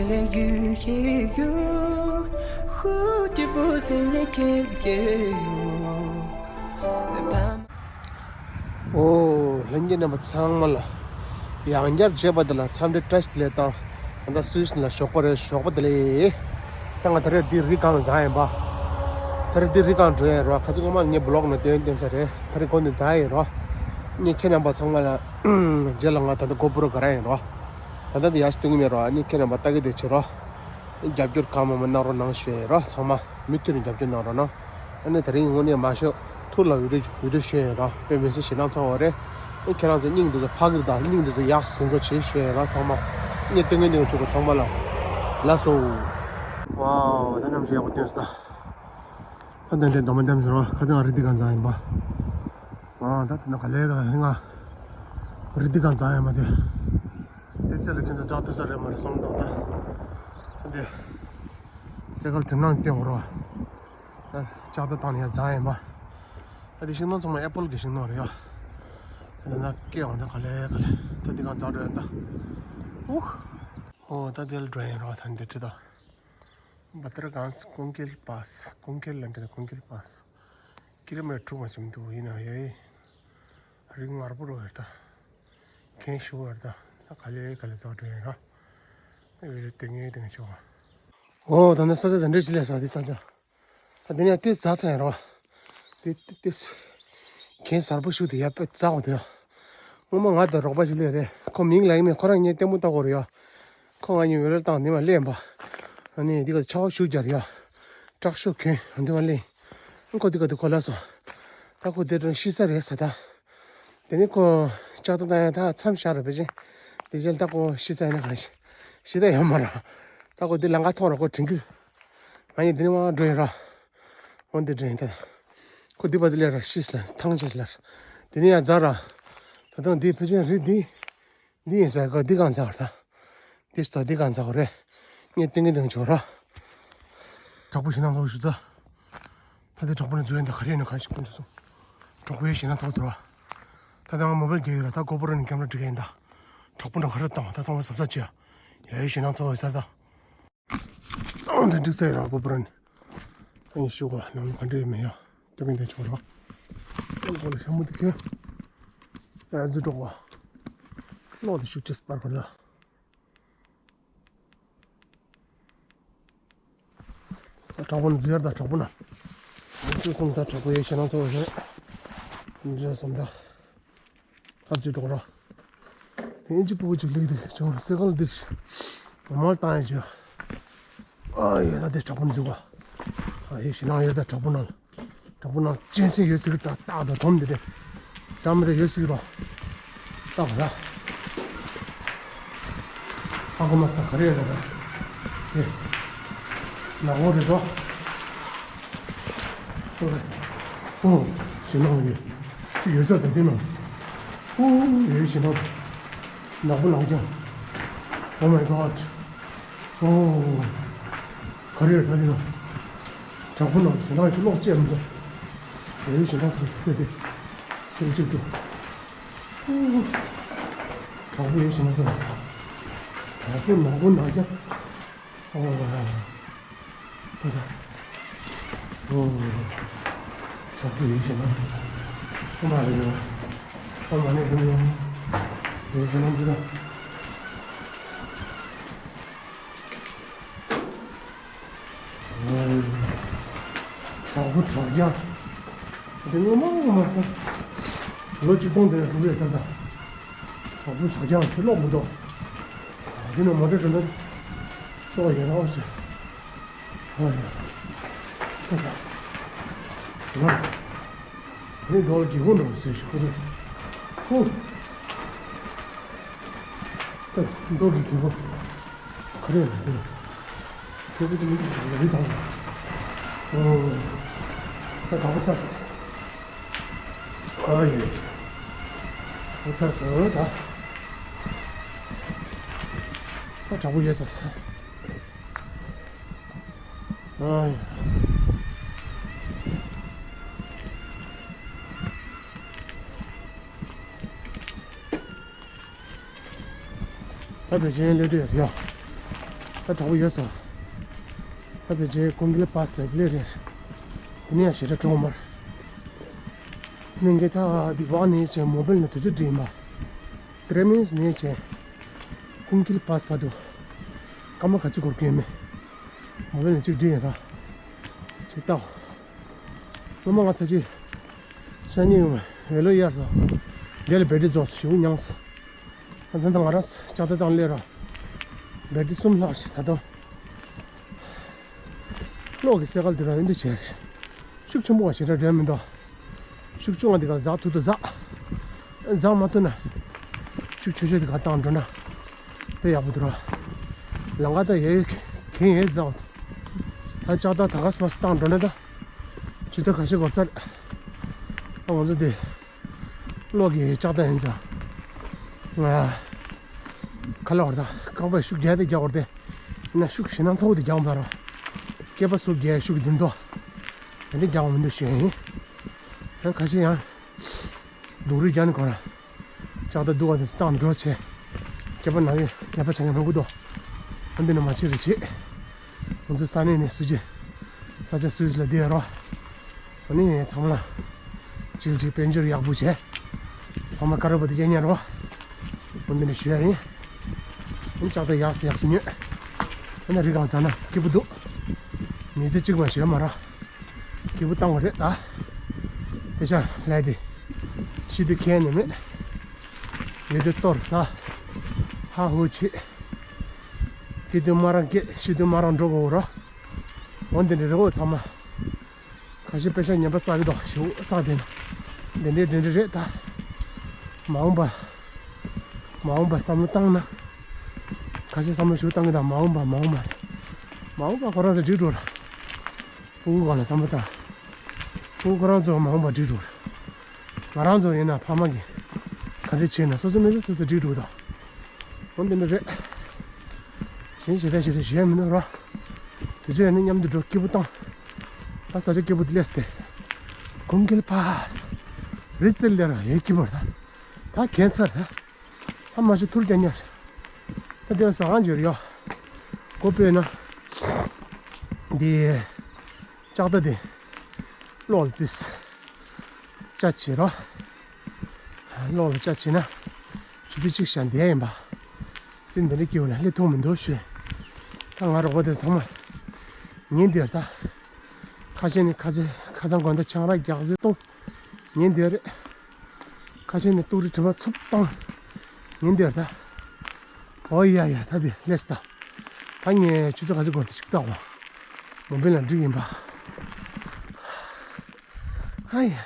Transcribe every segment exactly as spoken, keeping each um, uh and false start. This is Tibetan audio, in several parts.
les yeux, yeux, yeux, 蝴蝶不是 les quels yeux. ཨོ། ལྷན་རྒྱས་རྣམ་པ་ཚང་མ་ལ་ཡང་བསྐྱར་མཇལ་བ་དེ་ལ་འཚམས་འདྲི་བཀྲ་ཤིས་བདེ་ལེགས་དང་། ད་ལྟ་སུད་སི་ལ་ཞོགས་པ་རེད། ཞོགས་པ་བདེ་ལེགས། ད་ང་ད་རེས་འདི་རི་སྒང་ལ་འཛེགས་ཡིན་པ། ད་རེས་འདི་རི་སྒང་འགྲོ་ཡིན་རོ། ཁ་ཚ་སྔོན་མ་ངས་བི་ལོག་ནང་བཏོན་བཏོན་ས་རེད། ད་རེས་འགོ་འདི་འཛེགས་ཡིན་རོ། ངས་ཁྱེད་རྣམ་པ་ཚང་མ་ལ་རྗེས་ལ་ང་ད་ལྟ་གོ་པུ་རོ་ག་ར་ཡིན་རོ། ད་ལྟ་འདི་ཡར་སྟོན་གྱི་མེད་རོ། ངས་ཁྱེད་རྣམ་པ་ལྟ་གི་བསྡད་བྱེད་རོ། རྒྱབ་སྐྱོར་གང་མང་མང་གནང་རོགས་གནང་ཞུ་ཡིན་རོ། ཚང་མ་མུ་མཐུད་ནས་རྒྱབ་སྐྱོར་གནང་རོགས་གནང་། ཨ་ནི་དེ་རིང་དངོས་གནས་མ་ཤོག་ཐུར་ལ་བི་ཌིའོ་བི་ཌིའོ་ཤོད་ཡོད་ར། དཔེ་མི་སྲིད་ཞེད་སྣང་ཚ་བ་རེད། ཨེ་ཁྱེད་རང་ཚོ་སྙིང་འདི་ཚོ་ཕ་གིར་དང་སྙིང་འདི་ཚོ་ཡག་ཟིན་གོ་བྱེད་ཤོད་ཡོད་ར། ཚང་མ་ངས་སྟོན་གིན་སྟོན་གིན་ཆོག་གོ། ཚང་མ་ལ་ལགས་སོ། ཝའོ། ད་ནམ་ཞིག་ཡག་པོ་སྟོན་སོང་ད། ད་འདི་འདྲའི་འདོམ་མ་འདེམ་ཟེར་བ། ཁ་ཚང་རི་འདི་གང་ཚང་ཡིན་པ། ཨ་ད་དེ་ན་ག་ལེ་ག་ལེ་ང་རི་འདི་གང་ཚང་ཡིན་མ་དེ། དེ་ཚེ་ལ་ཁྱེད་ཚོ་ཛག་ཏུ་ས་རེད་མ་རེད་བསམ་འདུག་ད། འདི་སེ་གལ་དེ་ནང་སྟེང་འོར་བ། ད་ལྕགས་རྟ་བཏང་ནས་ཡར་འཛེགས་ཡིན་པ། ད་དེ་ཤིང་སྡོང་ཚང་མ་ཨེ་པལ་གྱི་ཤིང་སྡོང་རེད་ཡ། ད་ན་སྐད་འོང་ད་ག་ལེ་ག་ལེ། ད་འདི་གང་འཛེགས་འགྲོ་ཡིན་ད། ཨུ། ཨོ་ད་དེ་ལ་འགྲོ་ཡིན་རོགས། ད་འདི་བྲིས་ད། བ་ཏར་གངས་ཀུན་འཁྱིལ་པཱས། ཀུན་འཁྱིལ་ལ་འདྲེ་ཀུན་འཁྱིལ་པཱས། ཀི་ལོ་མི་ཊར་དྲུག་མ་ཟིན་འདུག་ཡིན་ན་ཡ། རི་ངར་པོ་རོ་ཡར་ད། གན་ཞུ་བར་ད། ད་ག་ལེ་ག་ལེ་ཙོག་འགྲོ་ཡིན་ར། ཨེ་རི་ཏེ་ངེ་ཏེ་ངེ་ཆོག་ཨོ་ད་ནི་ས་ཆ་དེ་འདྲ་ཅི་ལས་ས་དེ་ས་ཆ། ད་དེ་ནས་ཏེ་ཛག་ཚང་ཡིན་རོ། ཏེ་ཏེ་ཏེ། གན་གཟར་པོ་ཞུ་དེ་ཡ་པེ་ཛག་འོ་དེ་ཡ། སྔོན་མ་ང་དང་རོགས་པ་ཞིག་སླེབས་རེད། ཁོ་མིང་ལ་ཡིན་མིན་ཁོ་རང་ངས་ལྟད་མོ་ལྟ་གོ་རེད་ཡ། ཁོ་ང་གཉིས་འོས་རོལ་བཏང་ནི་མ་སླེབས་པ། ཨ་ནི་འདི་ག་ཆར་པ་ཤུགས་རྒྱག་རེད་ཡ། དྲག་ཤོས་གྱོན་འདི་མ་སླེབས། ཁོ་འདི་ག་འདི་ཁོ་ལ་སོང་། ད་ཁོ་དེ་དྲུང་ཤི་ས་རེད་ཟེར་ད། དེ་ནི་ཁོ་ལྕགས་རྟ་བཏང་ཡ་ད་མཚམས་བཞག་རེད་པ་ཅིན། དེ་རྗེས་ད་ཁོ་ཤི་ས་ཡིན་ན་གང་ཤི་ཤི་ད་ཡོད་མ་རེད། ད་ཁོ་འདི་ལམ་ཁ་མཐོང་ར་ཁོ་དྲན་གི། ང་གཉིས་འདི་ནས་མར་འགྲོ་ཡིན་ར། འོ་འདི་འདྲ་ཡིན་ད། ཁོ་འདི་བར་དུ་སླེབས་ར་ཤི་སོང་ཐང་ཆད་སོང་། དེ་ནས་ཡར་འཛེགས་ར། ད་དུང་འདི་ཕལ་ཆེར་རི་འདི། འདི་ཡིན་ས་ག་འདི་གང་འཛེགས་ར་ད། འདི་ས་འདི་གང་འཛེགས་རེད། ངས་ཏིང་ངེ་ཏིང་ཆོག་ར། དྲག་པོ་ཞེད་སྣང་ཚ་བོ་ཞིག་ད། ད་དེ་དྲག་པོ་ནས་འཛུལ་ཡིན་ད། ག་རེ་ཡིན་ན་གང་ཞིག་ཀུན་ཚོ་སོང་། དྲག་པོའི་ཞེད་སྣང་ཚ་བོ་དུ་ར། ད་ད་ང་མོ་བལ་རྒྱག་ཡོད་ར། ད་གོ་པོ་རོ་ནས་ཀེམ་ར་སྒྲིག་གི་ཡིན་ད། དྲག་པོ་འདྲ་ག་རེ་བཏང་བ་ད་ཚང་མ་གཟབ་གཟབ་བྱེད་ཡ། ཡ་ཡི་ཞེད་སྣང་ཚ་བོ་ཡོད་ས་རེད་ད། ཨང་དེ་འགྲིག་ཚར་ཡོད་ར་གོ་པོ་རོ་ནས། ཨ་ནི་ཤུགས་ག་ནང་ལ་ག་འདྲ་ཡོད་མེད་ཡ། སྟོན་གིན་དེ་ཆོག་ར། ཨང་གོ་ལ་ཤ་མོ་དེ་ཁྱོད། ཨ་འཛུལ་འགྲོ་ག་གློག་དེ་ཤུགས་ཆེ་སྤར་གོ་ལ། ད་དྲག་པོ་ན་འཛུལ་ཡར་ད་དྲག་པོ་ན། འཛུལ་སོང་ད་དྲག་པོ་ཡི་ཞེད་སྣང་ཚ་བོ་རེད། འཛུལ་སོང་ད། ད་འཛུལ་འགྲོ་ར། དེ་ཨིན་ཅི་སྤུ་གུ་ཅིག་སླེབས་དུས་ཅུང་ར་སེ་གལ་འདི་ཞིག་མ་མ་བཏང་ཡ་ཅིག་ཨ་ཡོད་ད་དེ་དྲག་པོ་འཛུལ་བ། ཨ་ཡོད་ཞེད་སྣང་ཡོད་ད་དྲག་པོ་ན། དྲག་པོ་ན་གཅན་གཟན་ཡོད་ཟེར་གི་ད་སྟག་དང་དོམ་འདི་རེད། འདྲ་མི་འདྲ་ཡོད་ཟེར་གི་རོ། སྟག་ད། ཨ་ཁོ་མ་སྟག་ག་རེ་ཡོད་ད་ད། དེ། ནག་པོ་རེད་དོ། ཨོ། ཞེད་སྣང་ཡོད། ཅི་ཡོད་ས་ད་དེ་ན། ཨོ། ཡོད་ཞེད་སྣང་། ནག་པོ་ནག་རྐྱང་། Oh my God. ཨོ། ག་རེ་ཡོད་ད་དེ་ན། དྲག་པོ་ནག་ཞེད་སྣང་ཡོད་གློག་བཅད་མི་འདུག་ཡོད་ཞེད་སྣང་ཚ་བོ་དེ་དེ། དེ་གཅིག་ཏུ། ཨོ། དྲག་པོ་ཡོད་ཞེད་སྣང་ཚ་བོ། དྲག་པོ་ནག་པོ་ནག་རྐྱང་། ཨོ། ད་ད། ཨོ། དྲག་པོ་ཡོད་ཞེད་སྣང་། ཨོ་མ་རེད་ཡོད། ཨོ་མ་ནས་དེ་ནས་ཡོད་ཞེད་སྣང་འདི་ད། ཨོ། དྲག་པོ་དྲག་རྐྱང་། དེ་ངོ་མ་ངོ་མ་ད། ལོ་ཆིག་སྟོང་དེ་ནས་འགྲོ་གི་ཡོད་ས་ད། དྲག་པོ་དྲག་རྐྱང་ཆུ་ལོག་མི་འདུག་དེ་ནས་མོ་ཊ་འགྲོ་ན། ཤོག་ཡོད་རོགས་ཞེས། ཨ་ཡ། ཁོ་ད། ང་། ངའི་རྡོ་ལ་སྒེའུ་ཁུང་འདྲ་བོ་བཟོས་ཤིག་ཁོ་ཚོ། ཧུ། ད་རྡོ་གི་སྒེའུ་ཁུང་། ག་རེ་ཡོད་ན་དེ་ལ། སྒེའུ་ཁུང་དེ་མི་གི་རི་དྭགས་ལ། ཨོ། ད་དྲག་པོ་ཚར་སོང་། ཨ་ཡེ། དྲག་པོ་ཚར་སོང་ད། ད་དྲག་པོ་ཡོད་ཚར་སོང་། ཨ་ཡ། ད་བེ་ཆེན་སླེབས་དུས་ཡ། ད་དྲག་པོ་ཡོད་ས། ད་ཕལ་ཆེར་ཀུན་མཁྱེན་པཱས་ལབ་ཀྱི་ལེ་རེད། དེ་ནས་ཞེ་དྲག་འགྲོ་མར། ནིང་གི་ད་འདི་བག་ནི་ཅེ་མོ་བེལ་ནས་དུས་ཚོད་བྲིས་ཡིན་པ། དྲེ་མིན་ནས་ཅེ། ཀུན་མཁྱེན་པཱས་བར་དུ། སྐར་མ་ག་ཚོད་འགོར་གི་ཡོད་མེད། མོ་བེལ་ནས་གཅིག་བྲིས་ཡིན་ར། ཅིག་ལྟ། སྔོན་མ་ང་ཚ་ཅིག་ཤ་ཉེ་ཡོང་བའི་ཝེ་ལོ་གཡར་སོང་། དེ་ལ་བེ་ཏྲི་རྫོགས་སོང་ཞེ་པོ་མྱངས་སོང་། ད་ལྟ་ང་རང་ལྕགས་རྟ་བཏང་སླེབས་ར། བེ་ཏྲི་གསུམ་ལྷག་ཞིག་ད་དུང་། གློག་གི་སེ་གལ་དེ་ར་ཡིན་འདི་བྱས། ཤུགས་ཆེན་པོ་བ་ཞེ་དྲག་འགྲོ་མི་འདུག་ཤུགས་ཆུང་བ་འདི་ག་འཛག་ཐུབ་ཐུབ་འཛག་འཛག་མ་ཐུབ་ན། ཤུགས་ཆེ་ཤོས་འདི་ག་བཏང་འགྲོ་ན། དཔེ་ཡག་པོ་འདུག་ར། ལམ་ཁ་ད་ཡ་ཡོད་གན་ཡོད་འཛག་ད་ལྕགས་རྟ་ད་ག་སེ་མ་སེ་བཏང་འགྲོ་ན་ད། ཇི་ལྟར་ཁ་ཤས་འགོར་ཚར། ཨ་ང་ཚོ་འདི། གློག་གི་ལྕགས་རྟ་ཡིན་ཙང་། ང་། ཁ་ལ་བར་ད་རྐང་པས་ཤུགས་རྒྱག་དེ་རྒྱག་བར་དེ། ཡིན་ན་ཤུགས་ཞེ་ན་ཚ་བོ་དེ་རྒྱག་མ་རོགས། སྐེད་པ་ཟུག་རྒྱག་ཤུགས་འདི་འདུག་དེ་འདྲ་རྒྱག་མི་འདུག་ཞུ་ཡིན། ཡང་ཁ་ཤས་ཡང་། སྡུག་རུས་རྒྱག་ནི་གོ་ར། ལྕགས་རྟ་སྡུག་བ་དེ་བཏང་འགྲོ་བྱས། སྐེད་པ་ན་གི་ནད་པ་ཆགས་མཁན་མང་པོ་འདུག་འོན་ཏེ་ནི་མ་བྱེད་རེ་བྱེད། ང་ཚོའི་ས་གནས་ནས་སུ་ཅི། ས་ཆ་སུད་སི་ལ་བསྡད་རོགས། འོ་ནི་ཚང་མ་ལ་གཅིག་གཅིག་དཔལ་འབྱོར་ཡག་པོ་བྱས། ཚང་མ་དཀར་པོ་དེ་རྒྱན་ཉར་རོགས། འོ་འདི་ནས་ཞུ་ཡ་ཡིན། འོ་ལྕགས་རྟ་ཡག་སེ་ཡག་སེ་ཉོས། འོ་ན་རི་སྒང་ཚ་ན་སྐྱིད་པོ་འདུག་མི་ཚེ་གཅིག་མ་ཞོན་མ་ར། སྐྱིད་པོ་བཏང་བ་རེད་ད། དཔེ་ཆ་ལས་དེ། ཤི་དུ་ཁྱེར་ནས་མེད། ཡོད་དུ་གཏོར་ས། ཧ་ཧུ་ཆེ། སྐྱིད་དུ་མ་རང་སྐྱེ་ཤི་དུ་མ་རང་འགྲོ་དགོས་རོ། འོ་འདི་འདྲ་རེད་འོ་ཚང་མ། ཁ་ཤས་དཔེ་ཆ་ཉན་པ་བསགས་ཀྱི་འདུག་ཞེ་པོ་བསགས་བསྡད་ན། འདི་འདྲའི་འདི་འདྲ་རེད་ད། མ་འོངས་པ། མ་འོངས་པ་བསམ་བློ་བཏང་ན། ཁ་ཤས་བསམ་བློ་ཞེ་པོ་བཏང་གི་འདུག་མ་འོངས་པ་མ་འོངས་པ། མ་འོངས་པ་ཁོ་རང་ཚོ་འགྲིག་འགྲོ་ར། ཕྲུ་གུ་སྒང་ལ་བསམ་བློ་བཏང་། ཕྲུ་གུ་ཁོ་རང་ཚོ་མ་འོངས་པ་འགྲིག་འགྲོ་ར། ང་རང་ཚོ་ཡིན་ན་ཕ་མ་གིས་ག་འདྲ་བྱས་ན་སོ་སོ་མི་ཚེ་སོ་སོ་འགྲིག་འགྲོ་གི་འདུག་འོ་འདི་འདྲ་རེད། གཞན་ཞེ་དྲག་ཞེ་དྲག་ཞུ་ཡ་མི་འདུག་ར། དུས་ཚོད་ཡོད་ན་མཉམ་དུ་འགྲོ་སྐྱིད་པོ་བཏང་། ད་ས་ཆ་སྐྱིད་པོ་དེ་སླེབས་ཏེ། ཀུན་མཁྱེན་པཱས། རི་རྩེ་ལ་ར་ཡོད་སྐྱིད་པོ་རེད་ད། ད་གན་ཚར་ད། ད་མ་ཤི་ཐུར་རྒྱག་ཉར། ད་དེར་ཟ་ཁང་ཅིག་ཡོད། སྒོ་ཕྱེ་ན། འདི། ལྕགས་རྟ་དེ། གློག་ལ་ཏིས། ལྕགས་བྱེད་རོ། གློག་ལ་ལྕགས་བྱེད་ན། ཆུ་ཚོད་གཅིག་བཞག་བསྡད་ཡིན་པ། སྲིད་འདི་འདྲ་སྐྱིད་པོ་ལ་སླེབས་ཐུབ་མི་འདུག་ཞུས། ད་ང་རོགས་པ་དེ་ཚང་མ། ཉིན་དེར་ད། ཁ་ཆེ་ནི་ཁ་ཆེ་ཁ་ཚང་དགོན་ད་ཆང་རག་རྒྱག་རྩེ་གཏོང་། ཉིན་དེར། ཁ་ཆེ་ནི་ཏུག་རི་དྲི་མ་འཚུབ་བཏང་། ཉིན་དེར་ད། ཨོ་ཡ་ཡ་ད་དེ་ལེས་ད། ད་ངས་ཆུ་ཚོད་ག་ཚོད་འགོར་དེ་ཞིག་བལྟ་འོང་། མོ་བེལ་ལ་འགྲིག་ཡིན་པ། ཨ་ཡ།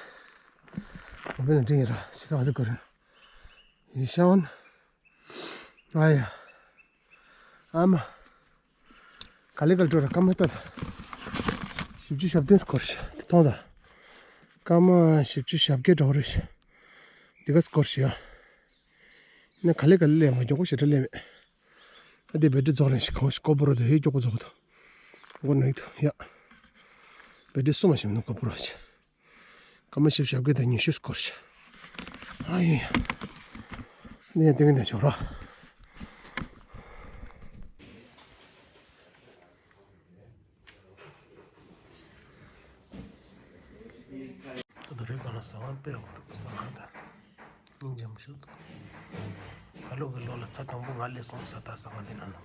མོ་བེལ་ལ་འགྲིག་ཡིན་ར་ཆུ་ཚོད་ག་ཚོད་འགོར། ཡི་ཤང་། ཨ་ཡ། ཨ་མ། ག་ལེ་ག་ལེ་འགྲོ་ར་སྐར་མ་ལྟ་ད། བཞི་བཅུ་ཞེ་བདུན་སྐོར་ཞིག་དེ་མཐོང་ད། སྐར་མ་བཞི་བཅུ་ཞེ་བརྒྱད་འགྲོ་རེད་ཤག་འདི་ག་སྐོར་ཞིག་ཡ། ན་ག་ལེ་ག་ལེ་སླེབས་མ་མགྱོགས་པོ་ཞེ་དྲག་སླེབས་མེད། ཨ་དེ་བེ་ཏྲི་རྫོགས་རན་ཞིག་གང་ཞིག་ཀོ་པོ་རོ་དེ་ཧེ་མགྱོགས་པོ་རྫོགས་ད། མགོ་ན་ཡིག་ད་ཡ། བེ་ཏྲི་སུ་མ་ཞིག་མི་འདུག་ཀོ་པོ་རོ་ཞིག་སྐར་མ་བཞི་བཅུ་ཞེ་བརྒྱད་དང་ཉི་ཤུ་སྐོར་ཞིག་ཨ་ཡེ། ནས་སྟོན་གྱི་འདུག་ཆོག་རོགས། ད་དུང་རི་སྒང་ལ་ཟ་ཁང་དཔེ་ཡག་པོ་འདུག་ཟ་ཁང་དང་། སྙིང་རྗེ་མོ་ཞིག་འདུག་ད་ལོ་གི་ལོ་ལ་ཚར་དང་པོ་ང་སླེབས་སོང་ཟ་ད་ཟ་ཁང་འདི་ནང་ལ།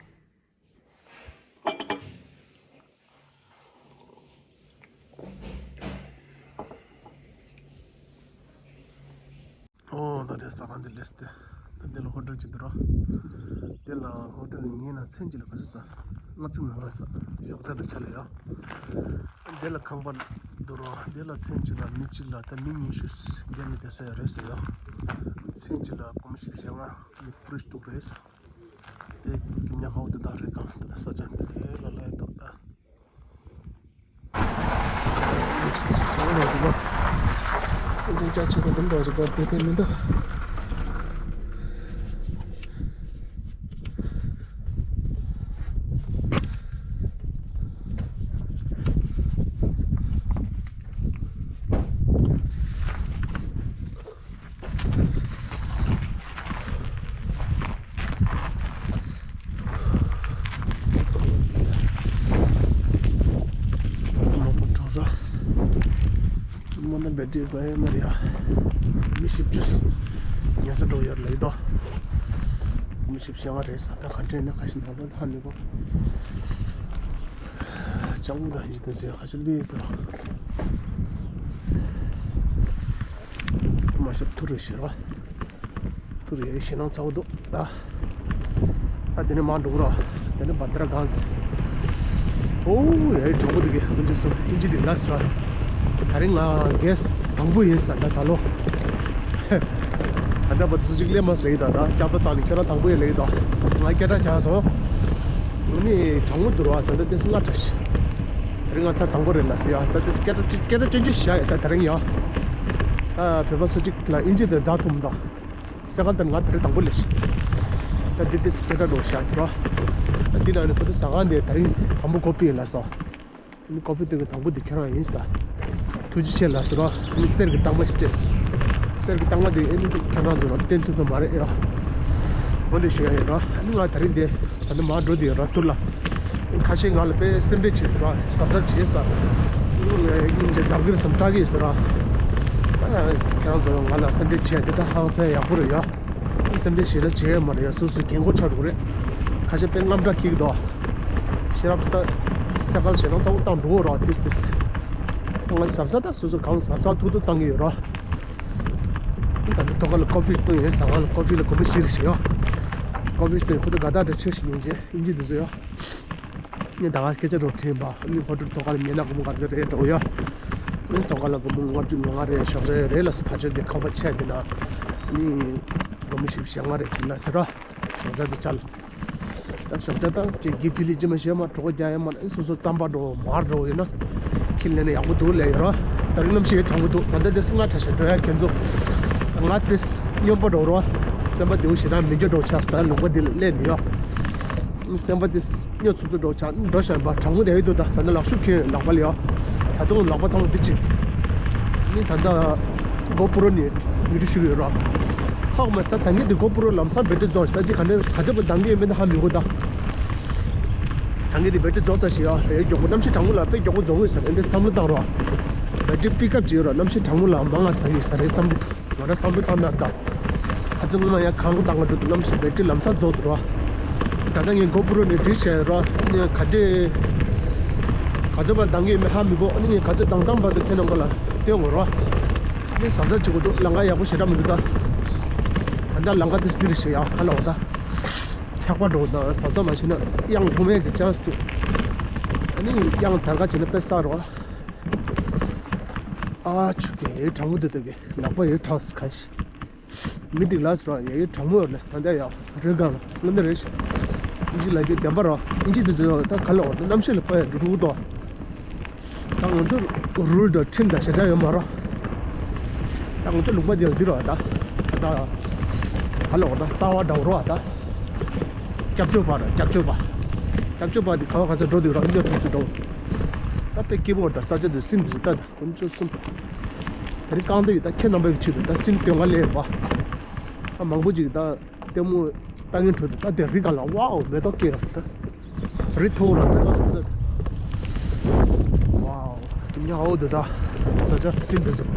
ཨོ་ད་དེ་ཟ་ཁང་འདི་ལེས་ཏེ། ད་འདི་ལ་ཧོ་ཊེལ་ཅིག་འདུག་རོ། འདི་ལ་ཧོ་ཊེལ་ཉིན་ན་མཚན་གཅིག་ལ་ག་ཚོད་ཟ། ལྔ་བཅུ་ང་ལྔ་ཟ། ཞོགས་ཇ་དང་ཆ་ལ་ཡོད། འདི་ལ་ཁང་པ་འདུག་རོ། འདི་ལ་མཚན་གཅིག་ལ་མི་གཅིག་ལ་ད་མི་ཉི་ཤུ་བསྡད་ནས་བསྡད་ས་ཡོད་རེད་ཟེར་ཡོད། མཚན་གཅིག་ལ་སྒོར་མོ་བཞི་བཅུ་ཞེ་ལྔ་མི་ཕུ་རུ་ཤི་འདུག་རེད། དེ་གི་ཉག་ཧའོ་དེ་དག་རེད་གང་དེ་དག་ས་ཆ་འདི་རེད་ལ་ལ་ཡོད་འདུག་ད། བེ་ཏི་རི་དགོས་ཡ་མ་རེད་ཡ། མི་བཞི་བཅུ་ཉལ་ས་འགྲོ་ཡོད་ལེ་དོ། མི་བཞི་བཅུ་ཡང་རེད་ས། ད་ག་འདྲས་ན་ག་ཞིག་ནང་ལོ་ད་ནི་གོ། ཅང་ད་ཡིན་ད་ཟེར་ག་ཞིག་ལས་ཀྱི་རོ། མ་ཤོབ་ཐུ་རུ་ཤེར་བ། ཐུ་རུ་ཡ་ཞེ་ནང་ཚ་བོ་འདུག་ད། ད་དེ་ནས་མར་འགྲོ་གི་རོ། དེ་ནས་བ་དར་གངས། ཨོ་ཡ་གྲོགས་པོ་དེ་གས་ཀུན་ཅི་སོ་ཨིན་ཇི་དེ་ལ་སི་ར། ད་རིང་ང་གས་དང་པོ་ཡིན་ས་ད་ད་ལོ། ད་ལྟ་བར་དུ་སུ་གཅིག་སླེབས་མ་སོང་ལེགས་ད། ད་ལྕགས་རྟ་བཏང་ནས་ཁྱོད་རང་དང་པོ་ཡིན་ལེགས་ད། ང་སྐད་གྲགས་ཆགས་སོང་། ཨ་ནི་གྲོགས་མོ་འདུག་ར། ད་ལྟ་དེ་སྔ་དྲགས་ཤི། དེ་རིང་ང་ཚར་དང་པོ་རེད་ལ་སི་ཡ། ད་དེ་སྐད་གྲགས་སྐད་གྲགས་ཅན་ཅི་བྱ་ཡ་ད་དེ་རིང་ཡ། ད་བོད་པ་སུ་གཅིག་ལ་ཨིན་ཇི་དེ་རྫ་ཐུམ་ད། སེ་གལ་ཏེ་ང་དེ་རིང་དང་པོ་ལས་ཤི། ད་འདི་དེ་སི་ཀེ་ཏ་འགྲོ་བཞག་དུ་རོ། འདི་ན་ནི་ཁོ་ཚོ་ཟ་ཁང་དེ་དེ་རིང་དང་པོ་ཀོ་ཕི་ཡིན་ལ་སོ། ནི་ཀོ་ཕི་སྟོན་གི་དང་པོ་དེ་ཁྱེད་རང་ཡིན་ས། ཐུགས་རྗེ་ཆེ་ལ་སོ་རོ། ནི་གསེར་གི་རྟགས་མ་ཞིག་སྤྲད། གསེར་གི་རྟགས་མ་དེ་ཨེ་ནི་ཁྱེད་རང་ཚོ་རོ་བསྟན་ཐུབ་ས་མ་རེད་ཡ། འོ་འདི་ཞུ་ཡ་ཡིན་རོ། ནི་ང་དེ་རིང་དེ། ད་ནི་མར་འགྲོ་དུས་ར་ཐུར་ལ། ཁ་ཤས་ང་ལ་དཔེ་སེམས་ཁྲལ་བྱེད་ཀྱི་ར་གཟབ་གཟབ་བྱེད་ས། ཉིན་གྱི་ལྡབ་གིར་སམ་སྐྲག་གི་ཟེར་ར། ཁྱེད་རང་ཚོ་ང་ལ་སེམས་ཁྲལ་བྱས་དེ་ད་ཧང་སང་ཡག་པོ་རེད་ཡ། སེམས་ཁྲལ་ཞེ་དྲག་བྱས་ཡོད་མ་རེད་ཡ། སོ་སོའི་རྒན་གོག་ཆགས་འགྲོ་གི་རེད། ཁ་ཤས་དཔེ་དངངས་སྐྲག་སྐྱེ་གི་འདུག་ཤེས་རབ་ད། ས་གལ་ཞེ་དྲག་ཚ་བོ་བཏང་འགྲོ་གི་ར་ཏིས་ཏིས། ང་གཟབ་གཟབ་ད་སོ་སོ་གང་གཟབ་གཟབ་ཐུབ་ཐུབ་བཏང་གི་ཡོད་ར། ད་ལྟ་ཐོག་ཁ་ལ་ཀོ་ཕི་བཏུང་ཡོད་ས་གང་ལ་ཀོ་ཕི་ལ་གོམ་པ་བཞི་རེ་ཞིག་ཡོད། ཀོ་ཕི་བཏུང་ཁོ་ཚོ་དགའ་ཐག་འདྲ་ཆོས་ཤིག་ཡིན་རྗེས་ཨིན་ཇི་འདི་ཚོ་ཡོད། ངས་ད་ག་སྐད་ཆ་རོ་དྲན་པ་ནི་ཧོ་ཊེལ་ཐོག་ཁ་ལ་ཉལ་ན་སྒོར་མོ་ག་ཚོད་རེད་འགྲོ་ཡོད། ནི་ཐོག་ཁ་ལ་སྒོར་མོ་ལྔ་བཅུ་ང་ལྔ་རེད་ཞོགས་ཇ་རེད་ལ་སི་ཕ་ཆོས་དེ་ཁང་པ་ཆད་དེ་ན་ནི་སྒོར་མོ་བཞི་བཅུ་ཞེ་ལྔ་རེད་དེ་ལ་སི་ར། ཞོགས་ཇ་དེ་ཅལ། ད་ཞོགས་ཇ་དང་ཅིག་གི་ཕི་ལི་ཅི་མ་ཤེས་མ་གྲོགས་རྒྱག་ཡ་མ་ན་སོ་སོ་རྩམ་པ་འགྲོ་མར་འགྲོ་ཡོད་ན། ཁྱི་ལེན་ན་ཡག་པོ་འདུག་ལས་ཡོད་ར། ད་རིང་གནམ་གཤིས་གྲང་པོ་འདུག་ད་ལྟ་དེ་སྔ་ཁྲ་ཤ་འགྲོ་ཡ་ཁྱེད་ཚོ། ང་དེ་སྨྱོན་པ་འགྲོ་ར། སེམས་པ་བདེ་བོ་ཞེ་དྲག་མི་འགྱུར་འགྲོ་ཆགས་ད་ལུང་པ་འདི་ལ་སླེབས་ནས་ཡོད། སེམས་པ་དེ་སྨྱོ་ཚུབ་ཚུབ་འགྲོ་ཆགས་འགྲོ་ཤ་ཡིན་པ་གྲང་མོ་དེ་ཡོད་འདུག་ད་ད་ནི་ལག་ཤུབས་ཁྱེར་ལག་པ་ལ་ཡོད། ད་དུང་ལག་པ་ཚང་མ་འདི་ཅིག་ནི་ད་ལྟ་གོ་པུ་རོ་ནི་ཡུ་ཊུབ་ཞུ་གི་ཡོད་ར། ཧོག་མ་ད་ད་ངས་འདི་གོ་པུ་རོ་ལམ་སང་བེ་ཏྲི་རྫོགས་ཤག་ད་འདི་ག་འདྲ་ག་ཚོད་པ་འདང་གི་ཡོད་མེད་ད་ཧ་མི་གོ་ད། ད་ངས་འདི་བེ་ཏྲི་རྫོགས་ཚར་ཞིག་ཡ་རེད་མགྱོགས་པོ་གནམ་གཤིས་གྲང་མོ་ལ་དཔེ་མགྱོགས་པོ་རྫོགས་གི་ཡོད་ས་རེད་འདི་བསམ་བློ་བཏང་རོགས། བེ་ཏྲི་པིག་ཨབ་བྱེད་ཡོད་ར་གནམ་གཤིས་གྲང་མོ་ལ་མང་ང་ཚ་གི་ཡོད་ས་རེད་བསམ་གི་འདུག་ང་ར་བསམ་བློ་བཏང་ན་ད། ཁ་ཚོད་སྔོན་མ་ཡང་གང་གོ་བཏང་ག་འགྲོ་འདུག་གནམ་གཤིས་བེ་ཏྲི་ལམ་སང་རྫོགས་འདུག་ར། ད་ལྟ་ངས་གོ་པུ་རོ་ནས་བྲིས་བྱས་ར་ནས་ག་འདྲས། ག་ཚོད་པ་འདང་གི་ཡོད་མེད་ཧ་མི་གོ་ཨ་ནི་ངས་ག་ཚོད་འདང་སྟངས་བར་དུ་ཁྱེད་རྣམ་པ་ལ་སྟོན་དགོས་ར། ནས་གཟབ་གཟབ་བྱེད་དགོས་འདུག་ལམ་ཁ་ཡག་པོ་ཞེ་དྲག་མི་འདུག་ད། ད་ལྟ་ལམ་ཁ་དེ་སྟིར་ཞིག་ཡག་ཁ་ལོག་ད། ཆག་པ་འགྲོ་ད་གཟབ་གཟབ་མ་བྱས་ན་གཡང་ལྷུང་བའི་གི་ཆན་སི་འདུག་ཨ་ནི་གཡང་འཛར་ག་བྱས་ན་དཔེ་ས་རོ། ཨ་ཆུ་གི་གྲང་མོ་འདུག་ད་གི་ལག་པ་ཡོད་གྲང་སི་ཁ་ཤི། མི་འདི་ལ་སོ་ཡ་ཡི་གྲང་མོ་ལ་ད་ལྟ་ཡ་རི་སྒང་ལ་ལ་འདི་རེད་ཤག་ཨིན་ཇི་ལ་རྒྱུ་བདེན་པ་རོ། ཨིན་ཇི་འདི་ཚོ་ད་ག་ལ་འོ་ད་གནམ་གཤིས་ལ་དཔག་ཡ་འགྲོ་འགྲོ་གི་འདུག་ད་ང་ཚོ་རུལ་དང་ཁྲིམས་དང་ཞེ་དྲག་ཡོད་མ་རོ། ད་ང་ཚོ་ལུང་པ་འདི་ལ་འདི་རོ་ད། ད་ག་ལ་འོ་ད་གསར་བ་འདྲ་བོ་རོ་ད། སྐྱབས་བཅོལ་བ་རོ་སྐྱབས་བཅོལ་བ། སྐྱབས་བཅོལ་བ་འདི་ག་བ་ག་ས་འགྲོ་འདུག་རོ་སྨྱོ་ཚུགས་ཚུགས་འགྲོ། ད་དཔེ་སྐྱིད་པོ་རོ་ད་ས་ཆ་འདི་སིམ་འདུག་ད་ད། དཀོན་མཆོག་གསུམ། ད་རིང་རྐང་སྟེགས་ཀྱི་ད་ཁྱེད་རྣམ་པའི་ཆེད་དུ་ད་སིན་སྟོན་ག་ལས་པ། ད་མང་པོ་ཅིག་ད་ལྟད་མོ་ལྟ་མཁན་ཁྲོད་དུ་ད་དེ་རི་སྒང་ལ་ཝའོ་མེ་ཏོག་སྐྱེས་ར་ད། རི་མཐོ་ར་མེ་ཏོག་ད། ཝའོ། ཀྱི་མྱ་འོ་དུ་ད། ས་ཆ་སིན་དུ་ཟུག་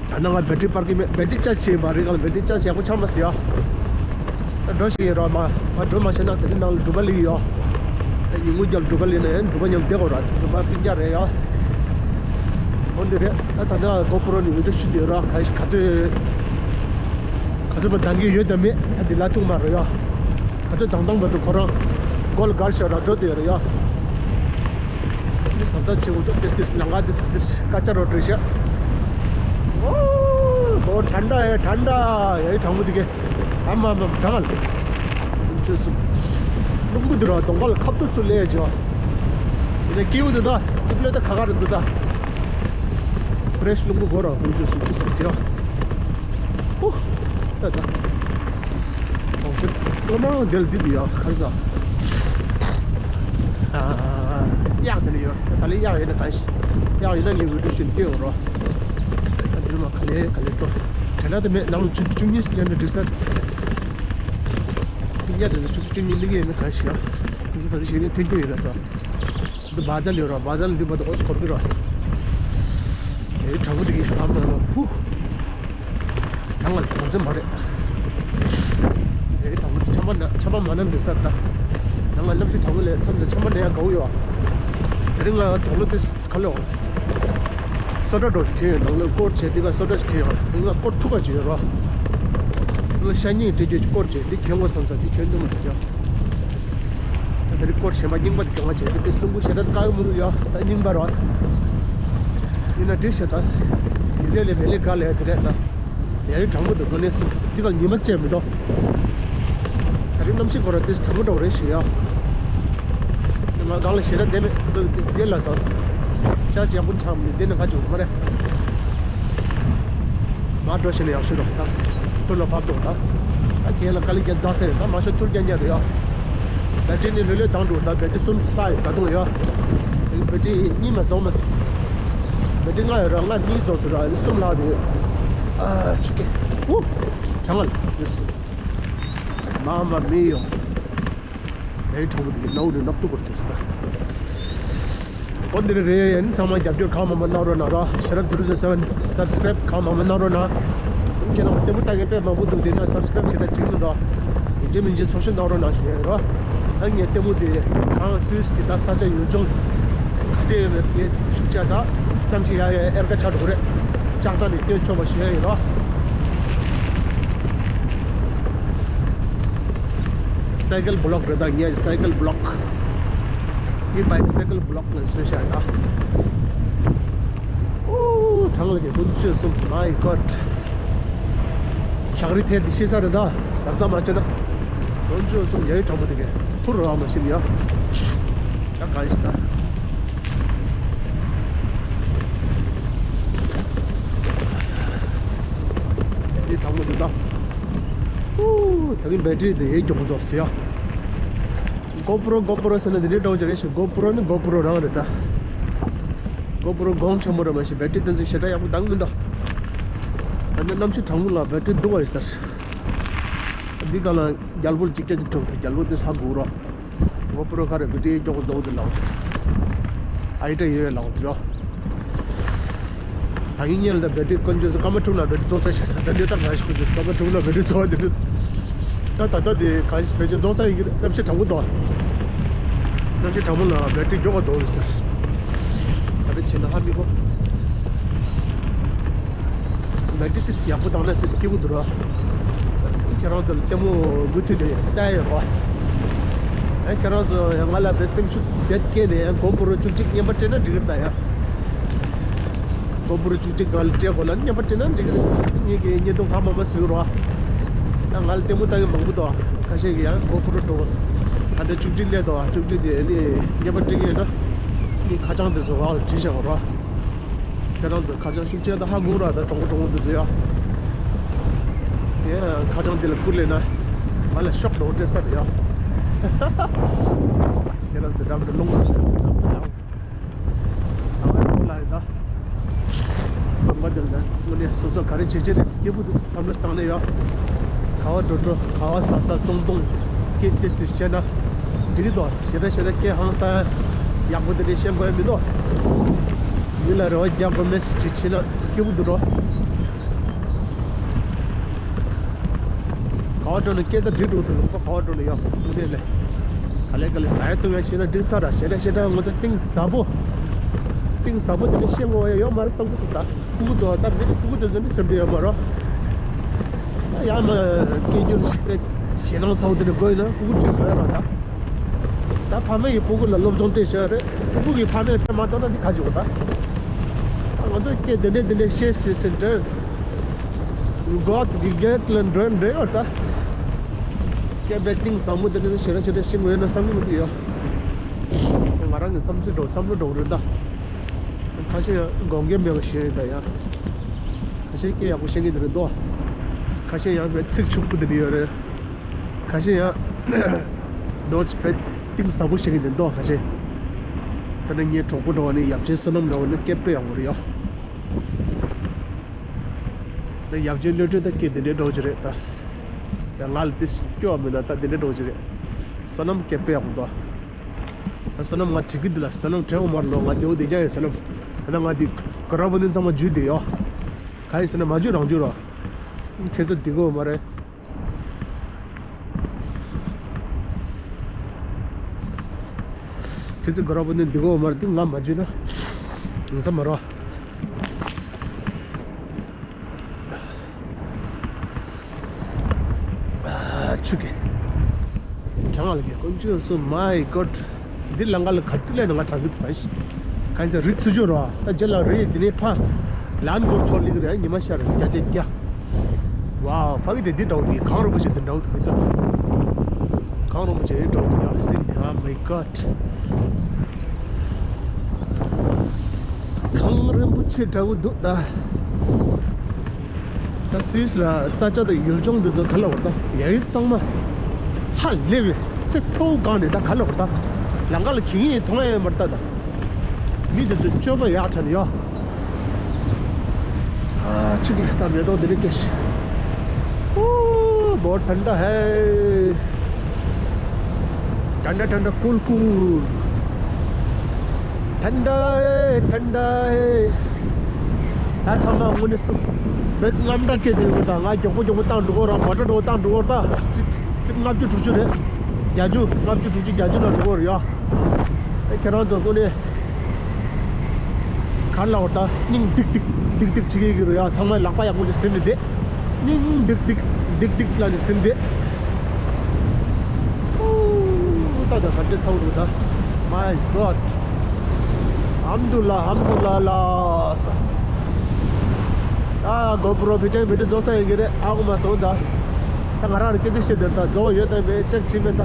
ད་ནང་ང་བེ་ཏྲི་པར་ཀི་མེད་བེ་ཏྲི་ཅར་ཇི་བྱེད་པ་རི་སྒང་ལ་བེ་ཏྲི་ཅར་ཇི་བྱེད་ཡག་པོ་ཆགས་མ་སི་ཡ། འགྲོ་ཞིག་ཡིན་རོགས་མ། ང་འགྲོ་མ་ཤེས་ན་དེ་རིང་ནང་ལ་སྒྲུབ་པ་ལིག་ཡོད། ཉིན་གུང་རྒྱབ་སྒྲུབ་པ་ལིག་ནས་སྒྲུབ་པ་མཉམ་བསྡད་དགོས་ར་སྒྲུབ་པ་སྤུན་ཀྱག་རེད་ཡོད། འོན་ཏེ་རེད་ད་ད་ལྟ་གོ་པུ་རོ་ནས་འུ་ཚོ་ཞུ་དེ་ར་ག་ག་ཚོད། ག་ཚོད་པ་འདང་གི་ཡོད་དམ་མེད་ད་འདི་ལ་ཐུག་མ་རེད་ཡོད། ག་ཚོད་འདང་འདང་བར་དུ་ཁོ་རང་མགོ་ལ་སྒར་ཤོར་ར་འགྲོ་དེ་རེད་ཡོད། ས་ས་ཆེ་བོ་དུ་ཏེ་ཏེ་ལང་ག་ཏེ་སི་ཏེ་ཀ་ཅ་རོ་ཏྲི་ཤ། ཨོ་ཁོ་ཐན་ད་ཡ་ཐན་ད་ཡ་ཡི་གྲང་མོ་དེ་གས་ཨ་མ་མ་གྲང་ལ་ཅོ་སུ་རླུང་བུ་དེ་རོ་གདོང་པ་ལ་ཁབ་ཏུ་ཚུ་ལེ་ཅོ། ཡིན་ན་སྐྱིད་པོ་དེ་ད་སྐྱིད་པོ་ལ་ད་ཁ་ཁ་རེད་འདུག་ད། ཕ་རེ་ཤི་རླུང་བུ་གོ་རོ་ཀུན་ཅོ་སུ་ཏེ་སི་ཏེ་སི་རོ། ཨོ། ད་ད། གོང་ས་ལོ་མང་དེར་འདི་འདི་ཡ་ཁར་ས། ཨ་གཡག་དེ་ནི་ཡོད། ད་ལི་གཡག་ཡོད་ན་ག་ཤི། གཡག་ཡོད་ན་ངས་བི་ཌིའོ་ཞིག་སྟོན་འོ་རོ། ད་འདི་མ་ག་ལེ་ག་ལེ་འགྲོ། དྲན་ན་དེ་མེད་ནང་ཆུ་ཚོད་བཅུ་གཉིས་ཉན་ནས་འགྲིག་ས། འདི་གཡག་དེ་ནི་ཆུ་ཚོད་བཅུ་གཉིས་ལི་གི་ཡོད་ན་ག་ཤི་ཡ། འདི་ད་ལི་ཞིག་ནས་ཐོན་རྒྱུ་ཡོད་ན་ས། འདི་བ་ཛ་ལི་ཡོད་རོ། བ་ཛ་ལི་འདི་བ་དོ་ཨོ་སྐོར་གི་རོ། ཨེ་དྲང་པོ་དེ་གི་ལམ་ལ་ཧུ། གྲང་ངར་གྲང་ཟེར་མ་རེད། ཨེ་དྲང་པོ་དེ་ཆམ་པ་ན་ཆམ་པ་མ་ན་འདྲ་ས་ད། ཡང་ང་གནམ་གཤིས་གྲང་མོ་ལས་མཚམས་ལ་ཆམ་པ་ན་ཡང་དགའ་བོ་ཡོད། དེ་རིང་ང་དོག་ལོ་དེ་ག་ལོ། སོ་ཏྲ་འགྲོ་ཞིག་ཁྱེར་ཡོད། ནང་ལ་སྐོར་བྱས་དེ་ག་སོ་ཏྲ་ཞིག་ཁྱེར་ཡོད། ང་སྐོར་ཐུག་ག་ཅིག་ཡོད་རོ། ང་ཤ་ཉིང་སྤྲད་རྒྱུ་ཅིག་སྐོར་བྱས་འདི་ཁྱེར་འོང་བསམ་ས་དེ་ཁྱེར་འདུག་མ་ཟེར་ཡ། ད་དེ་རིང་སྐོར་གཞན་པ་རྙིང་པ་དེ་གྱོང་བ་བྱས་ཏེ་དེ་སྟོང་གུ་ཞེ་དྲག་དཀའ་ཡོད་མི་འདུག་ཡ། ད་རྙིང་པ་རོ། ཡིན་ན་འགྲིག་ཤག་ད། ཡིན་ལས་ལས་མེད་ལས་དཀའ་ལས་དེ་རེད་ད། ཡ་ཡི་གྲང་མོ་འདུག་དངོས་གནས་སུ་འདི་ག་ཉི་མ་བཅད་མི་འདུག་ད་རིང་གནམ་གཤིས་ཁོ་ར་དེ་གྲང་མོ་འདྲ་བོ་རེད་ཞུ་ཡ། ང་སྒང་ལ་ཞེ་དྲག་བསྡད་མེད་ཁོ་ཚོ་དེ་བསྡད་ལ་ས། ཅག་ཅག་ཡག་པོ་ཆགས་མི་བསྡད་ན་ཁ་ཅིག་མ་རེད། མ་འགྲོ་ཤེས་ན་ཡག་ཤོས་རོ་ད། ཐུར་ལ་བབ་འགྲོ་ད། ཨ་ཁྱེད་ལ་དཀའ་ལས་རྒྱབ་འཛག་ཚེ་ད་མ་ཤོ་ཐུར་རྒྱག་རྒྱག་རེད་ཡ། བེ་ཏྲི་ནི་ལྷོད་ལྷོད་བཏང་འགྲོ་ད། བེ་ཏྲི་གསུམ་ལྷག་ཡོད་ད་དུང་ཡ། བེ་ཏྲི་གཉིས་མ་རྫོགས་མ། བེ་ཏྲི་ལྔ་ཡོད་ར། ལྔ་གཉིས་རྫོགས་སོང་ར། གསུམ་ལྷག་དེ་ཡོད། ཨ་ཆུ་ཀེ། ཧུ། གྲང་ངར་ཡོད། མ་མ་མི་ཡོང་། ལས་གྲོགས་པོ་དེ་གི་ནའུ་རེ་ནག་ཏུ་བོར་ཐུབ་སོང་། འོ་འདི་རེད། ཡིན་ཚང་མ་རྒྱབ་སྐྱོར་གང་མང་མང་གནང་རོགས་གནང་ར། ཞེ་རབ་ཛི་རོ་ཛི་རོ་སེ་བན་སབ་སི་ཀ་རེབ་གང་མང་མང་གནང་རོགས་གནང་། ཁྱེད་རང་ལྟད་མོ་ལྟ་མཁན་དཔེ་མང་པོ་འདུག་དེ་ན་སབ་སི་ཀ་རེབ་བྱེད་ད་ཅིག་མི་འདུག་ཡིན་གཅིག་མིན་གཅིག་ཚོགས་ཞུགས་གནང་རོགས་གནང་ཞུ་ཡ་ཡིན་རོ། ད་ངས་ལྟད་མོ་དེ་གང་སུས་ཀྱི་ད་ས་ཆ་ཡུལ་ལྗོངས་ག་དེ་ཡོད་མེད་ངས་ཤུགས་ཆེ་ད་གཏམ་ཞིག་ཡ་ཡ་ཨེར་ཀ་ཆགས་འགྲོ་གི་རེད། ལྕགས་རྟ་ནས་སྐྱོན་ཆོག་པ་ཞུ་ཡ་ཡིན་རོ། སའི་ཀལ་བི་ལོག་རེད་ད། ངའི་སའི་ཀལ་བི་ལོག་ངའི་བའིག་སའི་ཀལ་བི་ལོག་ལ་བཟོས་བཞག་ད། ཨོ་གྲང་ལ་ངས་དཀོན་མཆོག་གསུམ། My God། ཞག་རི་ཐལ་དེ་ཤི་ས་རེད་ད། གཟབ་གཟབ་མ་བྱས་ན། དཀོན་མཆོག་གསུམ། ཡ་ཡི་གྲང་མོ་དེ་གས་ཐུར་རོ་མ་ཤི་ཡ། ད་གང་ཞིག་ད། ཡ་ཡི་གྲང་མོ་དེ་ད། ཨོ་ད་གིན་བེ་ཏྲི་དེ་ཡའི་མགྱོགས་རྫོགས་སུ་ཡ། གོ་པྲོ་གོ་པྲོ་ཟེར་ན་འདི་འདྲའི་འདྲ་བོ་ཅིག་རེད་ཤག་གོ་པྲོ་ནི་གོ་པྲོ་རང་རེད་ད། གོ་པྲོ་གོང་ཆེན་པོ་རེད་མ་གཞི་བེ་ཏྲི་དེ་ཚོ་ཞེ་དྲག་ཡག་པོ་འདང་མི་འདུག་ད་ནི་གནམ་གཤིས་གྲང་མོ་ལ་བེ་ཏྲི་སྡུག་པ་ཡོད་ཟེར། འདི་ག་ལ་རྒྱལ་པོ་གཅིག་བརྒྱ་གཅིག་དྲུག་ད་རྒྱལ་པོ་དེ་ས་གོ་རོ། གོ་པྲོ་ག་རེ་བེ་ཏྲི་མགྱོགས་པོ་རྫོགས་འདུག་ལགས། ཨའི་ཏྲ་ཡོད་ལགས་འདི་རོ། ད་ཡིན་ཉེ་ལ་ད་བེ་ཏྲི་དཀོན་མཆོག་གསུམ། སྐར་མ་དྲུག་ལ་བེ་ཏྲི་རྫོགས་ཚར་ཤག་ད་འདི་ལྟར་ང་ཞིག་དཀོན་མཆོག་གསུམ། སྐར་མ་དྲུག་ལ་བེ་ཏྲི་རྫོགས་འདི་འདྲ། ད་ད་ལྟ་དེ་ག་ཞིག་བེ་ཏྲི་རྫོགས་ཚར་ཡིན་གྱི་རེད། གནམ་གཤིས་གྲང་པོ་འདུག་གནམ་གཤིས་གྲང་མོ་ལ་བེ་ཏྲི་མགྱོགས་པ་རྫོགས་རེད་ཟེར། ད་རེ་བྱས་ན་ཧ་མི་གོ། བེ་ཏྲི་དེ་ཡག་པོ་བཏང་ན་དེ་སྐྱིད་པོ་འདུག་ར། ཁྱེད་རང་ཚོ་ལ་ལྟད་མོ་མུ་མཐུད་ནས་ལྟ་ཡ་ཡོད་ར། ཨ་ཁྱེད་རང་ཚོ་ཡང་ང་ལ་བའི་སེམས་ཤུགས་རྦད་བསྐྱེད་ནས་ཡང་གོ་པྲོ་བཅུ་གཅིག་བརྙན་པར་སྤྲད་ན་འགྲིག་གི་རེད་ད་ཡ། གོ་པྲོ་བཅུ་གཅིག་སྒང་ལ་སྤྲད་དགོས་ལ་བརྙན་པར་སྤྲད་ན་འགྲིག་གི་རེད། ངེད་ཀྱི་བརྙན་ཐུང་གང་མང་མང་བཟོས་རོགས། ད་ང་ལ་ལྟད་མོ་ལྟ་མཁན་མང་པོ་འདུག་ཁ་ཤས་ཀྱིས་ཡང་གོ་པྲོ་འགྲོ། ད་ལྟ་བཅུ་གཅིག་སླེབས་འདུག་བཅུ་གཅིག་དེ་ནི་བརྙན་པར་སྤྲད་མཁན་ཡོད་ན། ངས་ཁ་བྱང་དེ་ཚོ་རག་ལ་བྲིས་བཞག་རོགས། ཁྱེད་རང་ཚོ་ཁ་བྱང་ཤུགས་ཆེ་ད་ཧ་གོ་ར། ད་གྲོགས་པོ་གྲོགས་པོ་འདི་ཚོ་ཡ། ཡ་ཁ་བྱང་འདི་ལ་བསྐུར་ལེ་ན། ང་ལ་ཤོག་ལོག་སྤྲད་ས་རེད་ཡ། ཤེས་རབ་འདི་འགྲམ་དུ་ལོངས་སུ་ལ་ཡིན་ད། ཨ་ང་ཚོ་ལ་ཡིན་ད། སྤོན་པ་འདི་ལ་དངོས་གནས་སོ་སོ་ག་རེ་བྱེད་ཀྱི་རེད། སྐྱིད་པོ་འདུག་བསམ་བློ་བཏང་ནས་ཡ། ག་བ་འགྲོ་འགྲོ། ག་བ་ཟ་ཟ་བཏུང་བཏུང་། སྐད་ཏིས་ཏིས་བཤད་ན་འགྲིག་གི་འདུག་ཞེ་དྲག་ཞེ་དྲག་སྐད་ཧང་སང་ཡག་པོ་དེ་འདྲ་བཤད་དགོས་ཡ་མི་འདུག་མི་ལ་རེ་བ་རྒྱག་དགོས་མེད་ཟེར་བྱེད་བྱེད་ན་སྐྱིད་པོ་འདུག་རོ། ག་བ་འགྲོ་ན་སྐད་ད་འགྲིག་འགྲོ་འདུག་ལུང་པ་ག་བ་འགྲོ་ན་ཡ། དངོས་གནས་ལས། ག་ལེ་ག་ལེ་ཟ་ཡ་བཏུང་ཡ་བྱེད་ན་འགྲིག་ཚར་ར། ཞེ་དྲག་ཞེ་དྲག་ང་ཚོ་གཏིང་ཟབ་པོ། གཏིང་ཟབ་པོ་དེ་འདྲ་བཤད་དགོས་ཡ་ཡོད་མ་རེད་བསམ་གྱི་འདུག་ད་ཕྲུ་གུ་དོ་ད་མི་ཕྲུ་གུ་དེ་ཚོ་ནི་སེམས་ཁྲལ་ཡོད་མ་རོ། ད་ཡང་ན་སྐད་སྒྱུར་ཞིག་དཔེ་ཞེད་སྣང་ཚ་བོ་དེ་འདྲ་དགོས་ཡོད་ན་ཕྲུ་གུ་ཁྲིད་དགོས་ཡ་རོ་ད། ད་ཕ་མ་ཡིས་ཕྲུ་གུ་ལ་སློབ་སྦྱོང་སྤྲད་བཞག་རེད། ཕྲུ་གུ་གིས་ཕ་མས་སྤྲད་མ་གཏོགས་ན་འདི་ག་བྱེད་དགོས་ད། ང་ཚོ་སྐད་དེ་འདྲས་དེ་འདྲས་བཤད་ཟེར་ཟེར་འདྲ། གོ་གི་རྒྱལ་ལ་འགྲོ་འདྲ་ཡོད་ད། སྐད་པའི་གཏིང་ཟབ་མོ་དེ་འདྲས་ཞེ་དྲག་ཞེ་དྲག་ཤེས་དགོས་ཡོད་ན་བསམ་གྱི་མི་འདུག་ཡ། ང་རང་གི་བསམ་ཚུལ་འགྲོ་བསམ་བློ་འགྲོ་གི་རེད་ད། ཁ་ཤས་ཡང་དགོངས་འགལ་མེད་པ་ཞིག་ཡོད་ད་ཡ། ཁ་ཤས་སྐད་ཡག་པོ་བཤད་མཁན་དེ་རེད་དོ། ཁ་ཤས་ཡང་བས་ཚིག་ཕྱུག་པོ་དེ་འདྲ་ཡོད་རེད། ཁ་ཤས་ཡང་ནོ་ཅི་བས་གཏིང་ཟབ་པོ་བཤད་མཁན་དེ་རེད་དོ་ཁ་ཤས། དཔེར་ན་ངའི་གྲོགས་པོ་འདྲ་བ་ནི་ཡབ་ཆེན་བསོད་ནམས་འདྲ་བ་ནི་སྐད་དཔེ་ཡག་པོ་རེད་ཡ། ད་ཡབ་ཆེན་བློ་གྲོས་ད་སྐད་དེ་འདྲའི་འདྲ་བོ་ཅིག་རེད་ད། ཡང་ང་ལ་དེ་སྐྱོ་བ་མིན་ན་ད་དེ་འདྲའི་འདྲ་བོ་ཅིག་རེད། བསོད་ནམས་སྐད་དཔེ་ཡག་པོ་འདུག་བསོད་ནམས་ང་བྲིས་ཀྱི་འདུག་ལ། བསོད་ནམས་བྲལ་བ་མ་རེད་ལོ། ང་བདེ་བོ་བདེ་རྒྱ་ཡོད་བསོད་ནམས། ད་ང་འདི་ག་ར་བ་འདི་ཚང་མ་འཇུས་བསྡད་ཡོད། ག་ཡིན་ཟེར་ན་མ་འཇུས་རང་འཇུས་རོགས། ཁྱེད་ཚོ་འདི་གོ་མ་རེད། ཁྱེད་ཚོ་ག་ར་བ་འདི་འདི་གོ་མ་རེད། འདི་ང་མ་འཇུས་ན་ཡིན་ས་མ་རོགས། ཨ་ཆུ་གི། གྲང་ལ་གི་དཀོན་མཆོག་གསུམ། My God། འདི་ལང་ཀ་ལ་ག་དུས་ལས་ན་ང་གྲང་གི་འདུག་ག་ཤི། གང་ཟེར་རི་ཚུ་ཆུ་རོ། ད་རྗེས་ལ་རི་འདི་ནས་ཕ། ལན་གོ་ཆོ་ལིག་རེད། ཉི་མ་ཤར་བརྒྱ་ཆ་བརྒྱ། ཝའོ། ཕ་གི་དེ་འདི་འདྲ་བོ་དེ་གངས་རིན་པོ་ཆེ་དེ་འདྲ་བོ་དེ་གི་ད། གངས་རིན་པོ་ཆེ་འདྲ་བོ་དེ་ཡ་སྲིན་དེ། Oh my God། གངས་རིན་པོ་ཆེ་འདྲ་བོ་འདུག་ད། ད་སུད་སི་ལ་ས་ཆ་དང་ཡུལ་ལྗོངས་འདི་ཚོ་ག་ལ་བར་ད་ཡ་ཡུལ་གཙང་མ། ཧ་ལས་པའི་ཚེ་མཐོ་སྒང་ནས་ད་ག་ལ་བར་ད། ལང་ཀ་ལ་གིན་ཡིན་མཐོང་ཡ་མར་ད་ད། མི་དེ་ཚོ་སྤྱོད་པ་ཡག་ཐལ་ཡོད། ཨ་ཆུ་གི་ད་མེ་ཏོག་འདི་རིགས་སྐྱེ་ཤི། اوه، बहुत ठंडा है। ठंडा ठंडा cool cool. ठंडा है, ठंडा है। ད་ཚང་མ་དངོས་གནས་སུ་བེད་རྔམ་དྲག་སྐྱེ་དུས་ད་ང་མགྱོགས་པོ་མགྱོགས་པོ་བཏང་འགྲོ་གོ་ར། མོ་ཊ་འགྲོ་བཏང་འགྲོ་གོ་ར། ད་ལྔ་བཅུ་དྲུག་ཅུ་རེད། བརྒྱད་ཅུ། ལྔ་བཅུ་དྲུག་ཅུ་བརྒྱད་ཅུ་ལ་འགྲོ་གོ་ར་ཡ། ཨེ་ཁྱེད་རང་ཚོ་དངོས་གནས་ག་རེ་ལབ་དགོས་རེད། ད་སྙིང་ཏིག་ཏིག་ཏིག་ཏིག་བྱེད་ཀྱི་ཡོད་ཀྱི་རེད་ཡ། ཚང་མས་ལག་པ་ཡག་པོ་ཅིག་ཟིན་ནས་བསྡད། སྙིང་ཏིག་ཏིག་ཏིག་ཏིག་ལབ་ནས་ཟིན་བསྡད། ཨུ། ད་ད་ག་འདྲ་ཚ་བོ་རེད་ད། My God། ཨམ་དུ་ལ་ཨམ་དུ་ལ་ལ་ས། ཨ་གོ་པྲོ་ཕལ་ཆེར་མི་འདྲ་རྫོགས་ས་ཡོད་ཀྱི་རེད། ཨ་ཁུ་མ་སོང་ད། ད་ང་རང་ལ་སྐད་ཆ་བཤད་དེར་ད་རྫོགས་ཡོད་དམ་མེད་ཅེག་བྱེད་མེད་ད།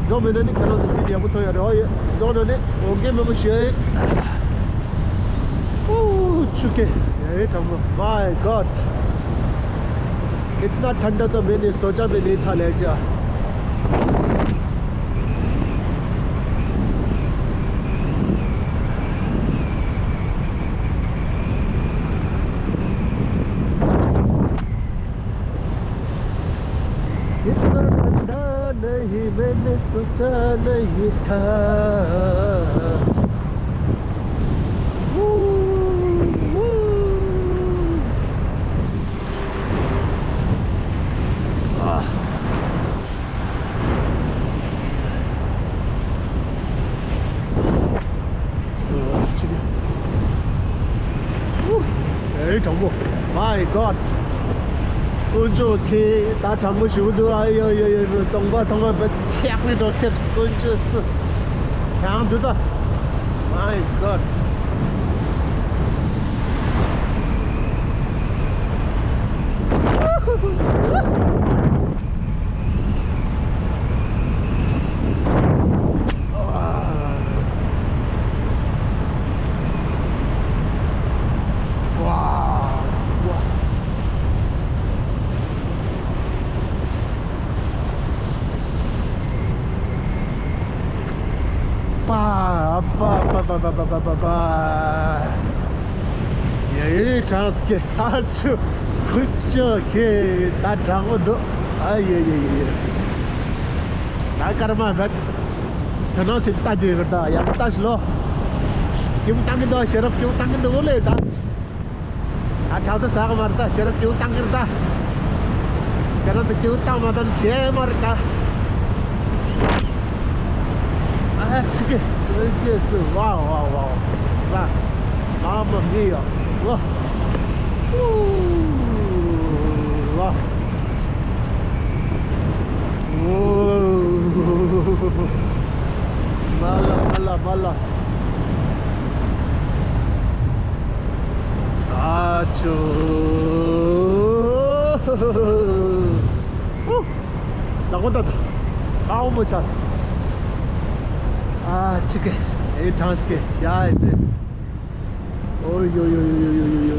རྫོགས་མེད་ན་ནི་ཁྱེད་རང་ཚོ་སྲིད་ཡག་པོ་ཐོན་ཡོད་རེད། ཨོ་ཡོད་རྫོགས་ན་ནི་འོང་གི་མེད་པ་ཞིག་ཡོད། ཨུ་ཆུ་ཀེ། ཡ་ཧེ་དྲང་མོ། My God། इतना ठंडा तो मैंने सोचा भी नहीं था। ले जा। इतना ठंडा नहीं मैंने सोचा नहीं था। ཨེ་དྲང་པོ། My God། དཀོན་མཆོག་ཁྱེད་ད་དྲང་པོ་ཞུ་གི་འདུག་ཨ་ཡོ་ཡོ་ཡོ། གདོང་པ་ཚང་མ་བེད་ཁྱེག་ནས་འགྲོ་ཐེབས། དཀོན་མཆོག་སུ། གྲང་འདུག་ད། My God། པ་པ་པ། ཡ་ཡེ་གྲང་སྐད་ཧ་ཆུ་ཁུ་ཆུ་ཁེ་ད་དྲང་པོ་འདུག་ཨ་ཡེ་ཡེ་ཡེ་ཡེ། ད་སྐར་མ་ར། དོ་སྣང་ཆེ་ལྟ་རྒྱུ་ཡོད་ད། ཡང་ལྟ་ཞིག་ལོ། སྐྱིད་པོ་བཏང་གི་འདུག་ཤེས་རབ་སྐྱིད་པོ་བཏང་གི་འདུག་ལེ་ད། ད་དྲག་ཏུ་ཟ་གི་མ་རེད་ད། ཤེས་རབ་སྐྱིད་པོ་བཏང་གི་རེད་ད། དེ་རང་ཚོ་སྐྱིད་པོ་བཏང་མ་བཏང་བྱས་མ་རེད་ད། ཨ་ཧ་ཆི་ཀི། ཨེ་ཅེ་སི། ཝའོ་ཝའོ་ཝའོ། ཝ། Mamma mia། ཝ། ཝ། ཝོ། མ་ལ་མ་ལ་མ་ལ། ཨ་ཅོ། ཨོ། ནག་པོ་ད་ད། ཨའོ་མོ་ཆགས། ཨ་ཅི་ཀེ། ཨེ་གྲང་སྐད་ཤ་ཨེ་ཙེ། ཨོ་ཡོ་ཡོ།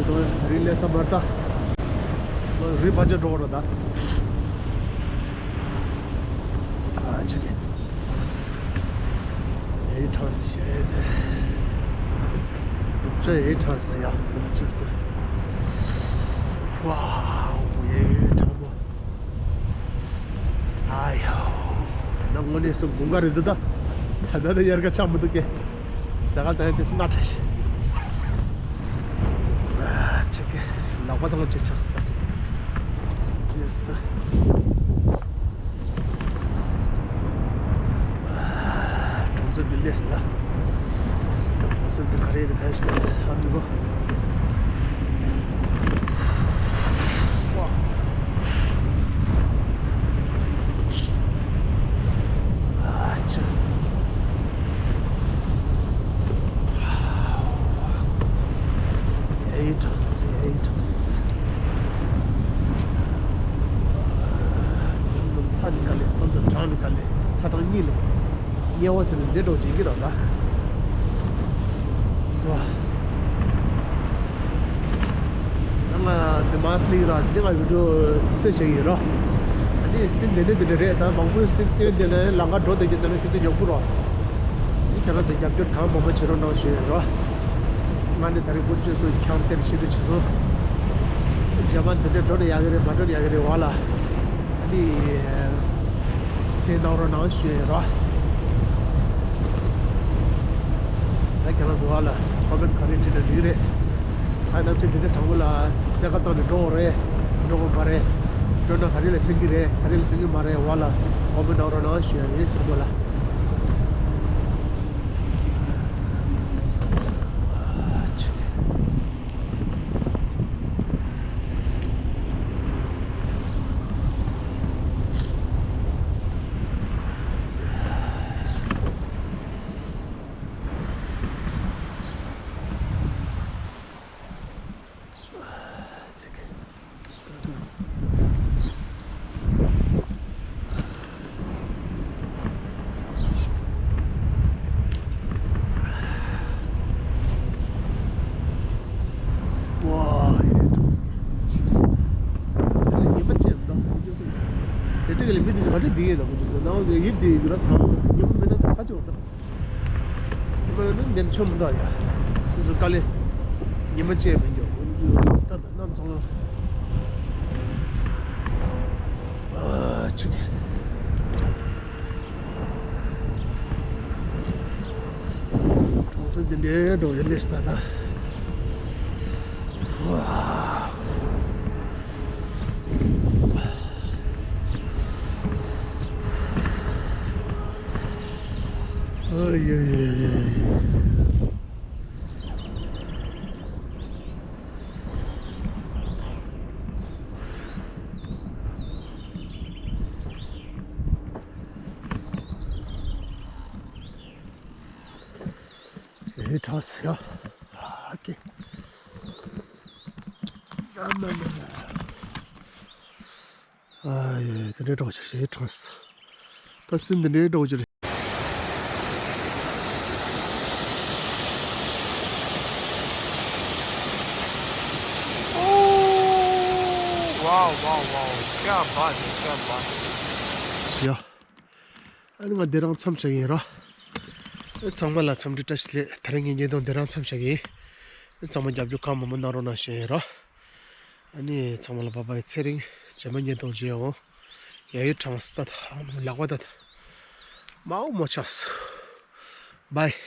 ད་རི་ལས་ས་མར་ད། རི་ཕ་ཆེ་འགྲོ་ར་ད། ཨ་ཅི་ཀེ། ཨེ་གྲང་སི་ཤ་ཨེ་ཙེ། ཨེ་གྲང་སི་ཡ། ཨེ་གྲང་སི། ཝའོ། ཨེ་གྲང་མོ། ཨ་ཡོ། ད་དངོས་གནས་སུ་དགུན་ཁ་རེད་འདུག་ད། ད་ལྟ་ཡར་ག་ཆགས་མི་འདུག་གས། ཟ་ག་ད་ཡང་དེ་སུ་སྣ་ཁྲ་ཞིག་ཨ་ཅིག་གི་ལག་པ་ཚང་མ་ཅིག་ཆགས་སོང་། ཅིག་ས། གྲོང་གསེབ་འདི་ལས་ལ། གྲོང་གསེབ་འདི་ག་རེ་རེད་ག་ཞིག་ལ་ཧ་འདུག་གོ། ཨ་ཅི། ཡ་ཡི་དྲགས། ཡ་ཡི་དྲགས། མཚམས་ནམ་ཚ་ནི་ག་ལེ། མཚམས་དང་གྲང་ནི་ག་ལེ། ཚ་གྲང་གཉིས་ལེ། དམྱལ་བ་ཟེར་ནས་འདྲེ་འགྲོ་བྱེད་ཀྱི་རོགས་ལ། ཝ། ང་དེ་མ་སླེབས་ར་དེ་ང་བི་ཌིའོ་སེ་བྱེད་ཀྱི་རོགས། ཨ་ནི་སིན་དེ་འདྲ་དེ་འདྲ་རེད། ད་མང་པོའི་སིན་སྟོན་དེ་ལ་ལམ་ཁ་འགྲོ་བསྡད་ཀྱི་དེ་ལ་ཁྱེད་ཚོ་མགྱོགས་པོ་རོགས། ཁྱེད་རང་ཚོ་རྒྱབ་སྐྱོར་གང་མང་མང་བྱེད་རོགས་གནང་ཞུ་ཡོད་རོགས། ང་ནི་ད་རེས་ཀུན་སྤྱོད་སུ་ཁྱང་གཏེར་ཞིག་ཏུ་བྱེད་སོང་། རྒྱ་མ་འདི་འདྲ་འགྲོ་ནས་ཡག་གི་རེད། མ་འགྲོ་ནས་ཡག་གི་རེད་བ་ལ། ཨ་ནི་ཚེ་གནང་རོགས་གནང་ཞུ་ཡོད་རོགས། ད་ཁྱེད་རང་ཚོ་བ་ལ་ཀོ་མེན་ག་རེ་བྲིས་ན་འགྲིག་རེད། ད་གནམ་གཤིས་འདི་འདྲ་གྲང་མོ་ལ་སེར་ཁ་བཏང་ནས་འགྲོ་འོ་རེད། འགྲོ་འོ་མ་རེད། འགྲོ་ན་ག་རེ་ལ་ཕན་གི་རེད། ག་རེ་ལ་ཕན་གི་མ་རེད་བ་ལ། ཀོ་མེན་གནང་རོགས་གནང་ཞུ་ཡོད་ཚང་མ་ལ། ཝ། ཡེ་གྲོང་གསེབ་ཀྱི་ཤུལ། དེ་ལ་ཉི་མ་བཅས་མདོག་མཐོང་རྒྱུ་སོང་། དེ་འདྲ་ག་ལ་མི་དེ་ཚོ་ག་འདྲ་བསྡད་ཡོད་ལ་གོ་རྒྱུ་སོང་། ནང་དུ་ཡིབ་བསྡད་ཡོད་ར་ཚང་མ་ཉི་མ་མེད་ན་ཚང་ཁ་ཆེ་བ་འདྲ། ཉི་མ་ཡོད་ན་འདེམས་ཆོག་མི་འདུག་ཡ། སོ་སོ་དཀའ་ལས་ཉི་མ་བཅས་མི་འགྱོ་གོ་རྒྱུ་ད་ད་གནམ་ཚང་མ་ཨ་ཆུ་གི། གྲོང་གསེབ་འདི་འདྲའི་འགྲོ་ཡི་ལེ་ས་ད་ད། ཝ། ཨ་ཡ་ཡ་ཡ་ཡ། ཨེ་ཁྲག་ཟེར་ཡ། ཨ་ཀེ། ཨ་མ་མ་མ། ཨ་ཡེ་དེ་འདྲའི་འགྲོ་ཆ་ཞེ་ཁྲག་ཟེར། ད་སིན་དེ་འདྲའི་འགྲོ་ཆ་རེད། ཨོ། ཝའོ་ཝའོ་ཝའོ། ཁྱད་པར་ནི་ཁྱད་པར། ཡ། ཨ་ནི་ང་འདི་རང་མཚམས་བཞག་ཡིན་ར། ཨེ་ཚང་མ་ལ་འཚམས་འདྲི་བཀྲ་ཤིས་བདེ་ལེགས། དེ་རིང་ངའི་བརྙན་ཐུང་འདི་རང་མཚམས་བཞག་ཡིན། ཨེ་ཚང་མ་རྒྱབ་སྐྱོར་གང་མང་མང་གནང་རོགས་གནང་ཞུ་ཡིན་ར། ཨ་ནི་ཚང་མ་ལ་བཱའི་བཱའི། ཚེ་རིང་རྗེས་མ་བརྙན་ཐུང་མཇལ་ཡོང་། ཡ་ཡི་གྲངས་སུ་ལྟ་ད་ལག་པ་ད་ད་མའོ་མོ་ཆགས་སོ། བཱའི།